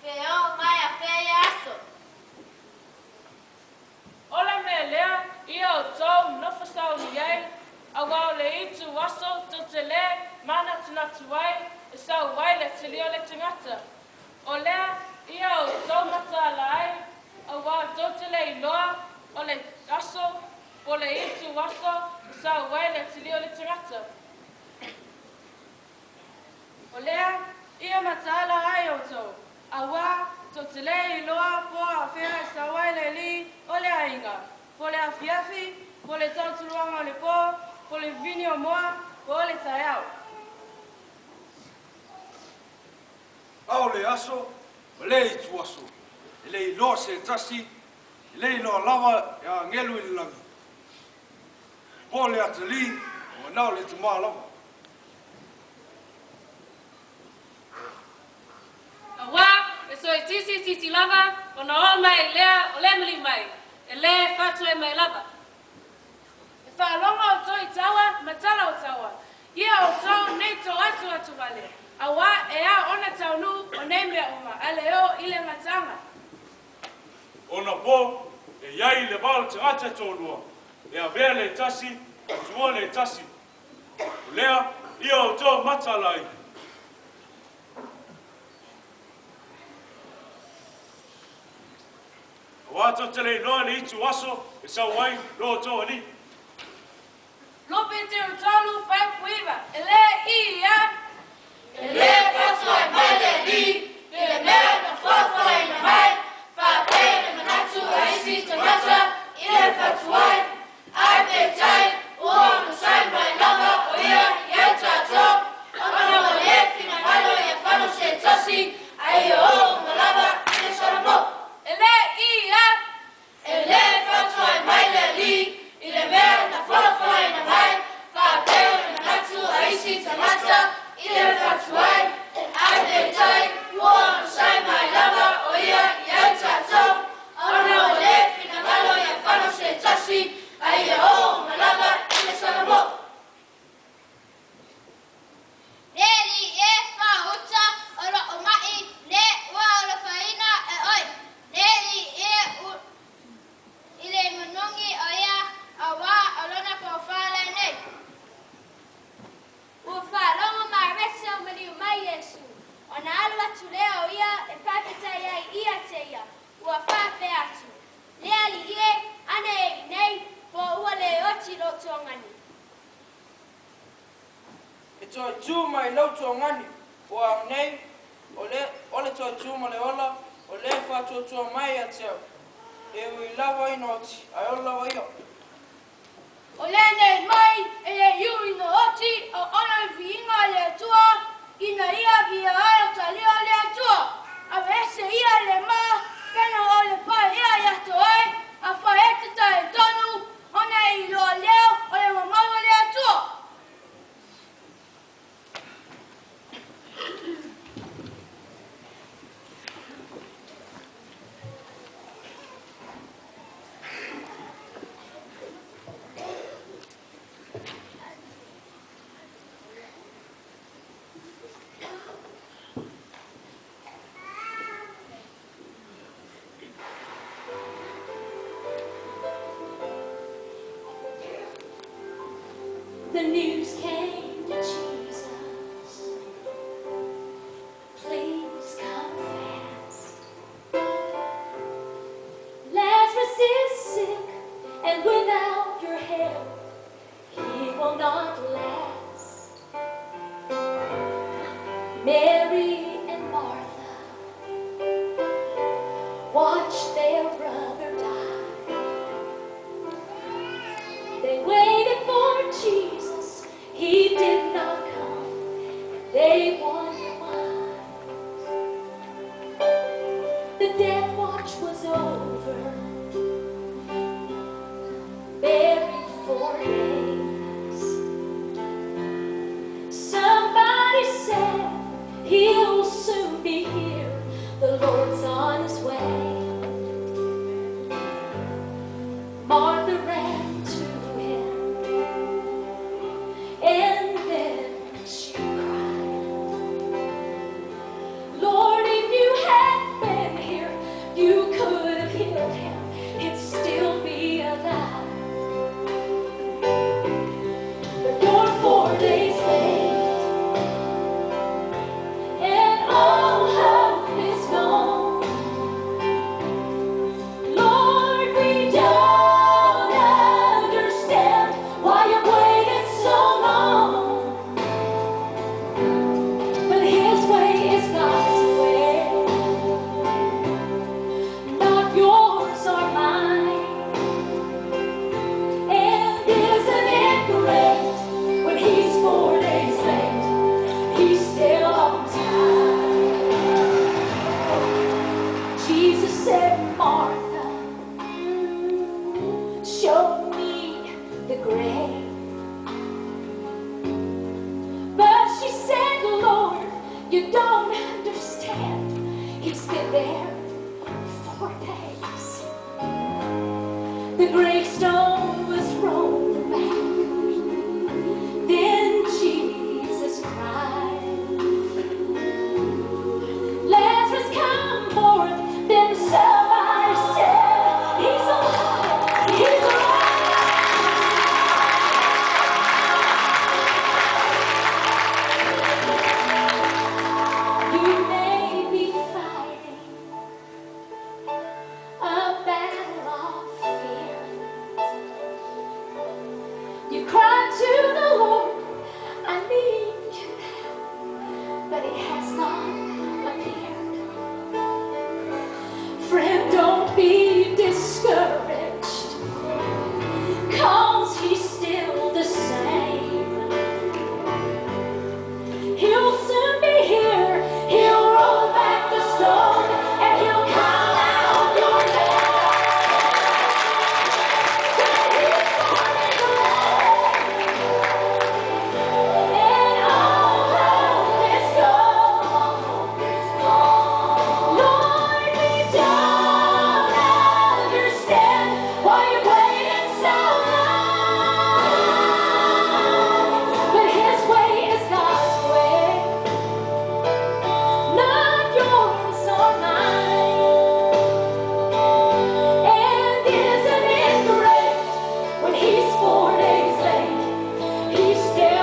Pe oo mai afea ia aso. O le mea lea ia outou nofo sauni ai, auā o le itu aso tou te lē manatunatu ai e sau ai le Atalii o le Tagata. O lea ia outou mataala ai, auā tou te le iloa o le aso po o le itu aso e sau ai le Atalii o le Tagata. O lea ia mataala ai outou, auā tou te lē iloa po o afea e sau ai le alii o le aiga, po o le afiafi, po o le tautuluaga o le pō, po o le vivini o moa, po o le taeao. A o le aso ma le ituaso, e le iloa se tasi, e le iloa lava e agelu i le lagi, po o le atalii, ua na o le Tamā lava. Auā e soititi itiiti lava ona oo mai lea o le maliu mai, e lē faatuai mai lava. E faalogo outou i taua ma tala o taua, ia outou nei toatuatu vale, auā e ao ona taunuu o nei mea uma, ae le oo i le amataga. O ona pō, e i ai i le va o tagata e toalua, e avea le tasi, ae tuua le tasi. O lea ia outou mataala ai. Auā tou te le iloa le itu aso e sau ai lo outou Alii. Lupe Teru tolu fuaiupu 9, E lē ia. E lē fatuai mai le Alii i le mea na folafolaina mai, faapea le manatu a isi tagata i le fatuai, ae peitai ua onosai mai lava o ia ia i tatou, ona ua le finagalo ia fano se tasi, ae ia oo uma lava i le solomou. E lē ia. E lē fatuai mai le Alii i le mea na folafolaina mai, faapea le manatu a isi tagata i le fatuai, ae peitai ua onosai mai lava o ia ia i tatou, ona ua le finagalo ia fano se tasi, ae ia oo uma lava i le solomou. Le alii e, fāuta o lo'u ma'i, le ua alofaina e oe. Le alii e, i le manogi o ia, auā o lona pōfā lenei. Ua faalogo Mareta o maliu mai Iesu, ona alu atu lea o ia e faafetai ai ia te ia, ua faapea atu, Le Alii e, ana e i nei, po ua le oti lou tuagani. E toe tū mai lou tuagani, ua au nei, o le, o le toe tū ma le ola, o le faatuatua mai ia te au. E ui lava ina oti, ae ola lava ia. O lenei mai e le iu ina oti o ona i viiga a le Atua, ina ia via ai o talia o le Atua. Aveese ia le ma, pena o le pae ia i ato ai, a faeteta e tonu, ona e iloa leo o le mamalu o le Atua. The news came to Jesus. Please come fast. Lazarus is sick, and without your help, he will not last. Mary and Martha watched their brother die. They waited for Jesus, he did not come, and they wondered why. The death watch was over, buried for days. Somebody said he You don't understand. He's been there 4 days. The great stone was rolled back. Then Jesus cried, Lazarus, come forth. Then somebody said, He's alive. He's alive. You may be fighting a battle of fear. You cry to the Lord, I need you now, but he has not appeared. Friend, don't be discouraged, 'cause he's still the same. He'll soon be here, he'll roll back the stone, and he'll call out your name. And all hope is gone. Lord, we don't understand why you waited so long. But his way is God's way, not yours or mine. And isn't it great when he's 4 days late, he's still